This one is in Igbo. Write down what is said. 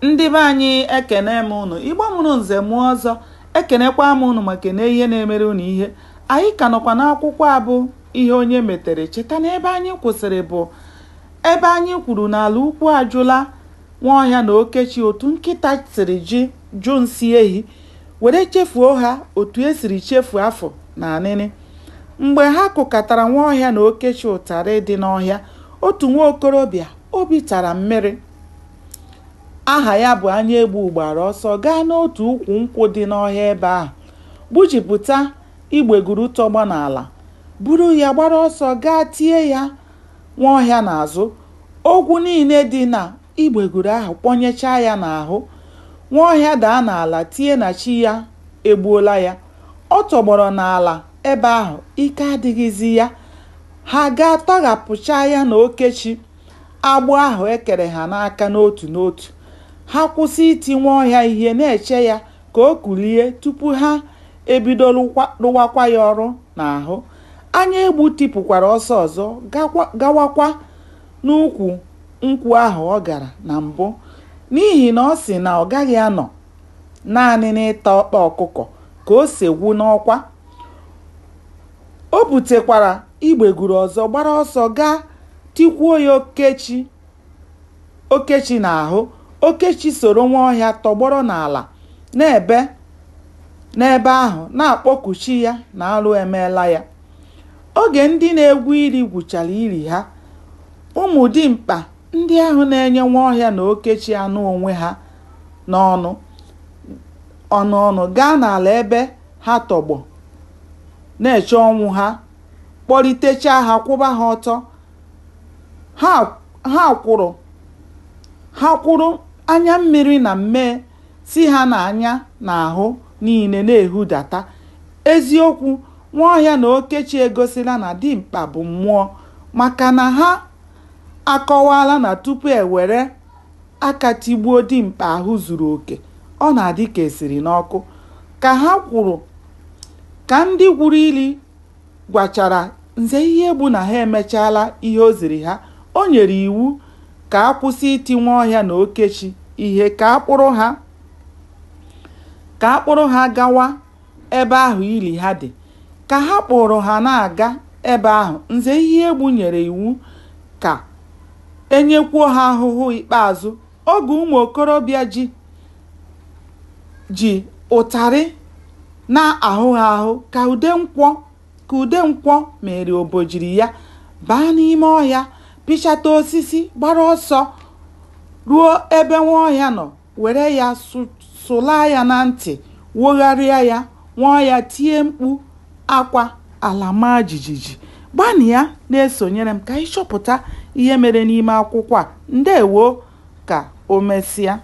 Ndị be anyị, ekene m ụnụ. Igbo mụrụ nze mụọ ọzọ, ekenekwa m ụnụ ma kene ihe na-emere ụnụ ihe. Anyị ka nọkwa n'akwụkwọ a bụ Ihe Onye Metere. Cheta na ebe anyị kwụsịrị bụ ebe anyị kwuru na Alaukwu ajụla Nwaọhịa na Okechi otu nkịta siri ji jụ nsị ehi were chefuo ha otu e siri chefu afụ na anịnị. Mgbe ha kụkatara Nwaọhịa na Okechi ụtarị dị n'ọhịa, otu nwa okorobịa obi tara mmiri aha ya bụ Anyaegbu gbara ọsọ gaa n'otu ukwu nkwụ dị n'ọhịa ebe ahụ, gbujipụta igbeguru tọgbọ n'ala, buru ya gbara ọsọ gaa tie ya Nwaọhịa n'azụ. Ogwu niile dị na igbeguru ahụ kpọnyechaa ya n'ahụ. Nwaọhịa daa n'ala tie na chi ya egbuola ya. Ọ tọgbọrọ n'ala ebe ahụ, ike adịghịzị ya. Ha gaa tọghapụchaa ya na Okechi agbụ ahụ e kere ha n'aka n'otu n'otu. Ha kwụsị iti Nwaọhịa ihe na-eche ya ka o kulie tupu ha ebido rụwakwa ya ọrụ n'ahụ. Anyaegbu tipụkwara ọsọ ọzọ gawakwa n'ukwu nkwụ ahụ ọ gara na mbụ n'ihi na ọ sị na ọ gaghị anọ naanị n'ịta ọkpa ọkụkọ ka ose gwụ n'ọkwa. O butekwara igbeguru ọzọ gbara ọsọ gaa tikwuo ya Okechi n'ahụ. Okechi soro Nwaọhịa tọgbọrọ n'ala na-ebe n'ebe ahụ na-akpọku chi ya na arụ emeela ya. Oge ndị na-egwu ili gwuchara ili ha, ụmụ dimkpa ndị ahụ na-enye Nwaọhịa na Okechi anụ onwe ha n'ọnụ ọnụ gaa n'ala ebe ha tọgbọ na-eche ọnwụ ha, kpọlitechaa ha kwụba ha ọtọ. Ha kwụrụ anya mmiri na mmee si ha n'anya na ahụ niile na-ehudata. Eziokwu, Nwaọhịa na Okechi egosila na dimkpa bụ mmụọ maka na ha akọwaala na tupu e were aka tigbuo dimkpa ahụ zuru oke, ọ na-adị ka e siri n'ọkụ. Ka ndị gwuru ili gwachara Nze Iheegbu na ha emechaala ihe o ziri ha, o nyere iwu ka a kwụsị iti Nwaọhịa na Okechi ihe ka a kpụrụ ha gawa ebe ahụ ili ha dị. Ka ha kpụụrụ ha na-aga ebe ahụ, Nze Iheegbu nyere iwu ka e nyekwuo ha ahụhụ ikpeazụ oge ụmụ okorobịa ji ụtarị na-ahụ ha ahụ ka Udenkwọ mịịrị obojiri ya baa n'ime ọhịa pịchata osisi gbara ọsọ ruo ebe Nwaọhịa nọ were ya sụlaa ya na ntị wogharịa ya, Nwaọhịa tie mkpu akwa, ala maa jijiji. Gbanịa na-esonyere m ka anyị chọpụta ihe mere n'ime akwụkwọ a. Ndewo, ka o mesịa.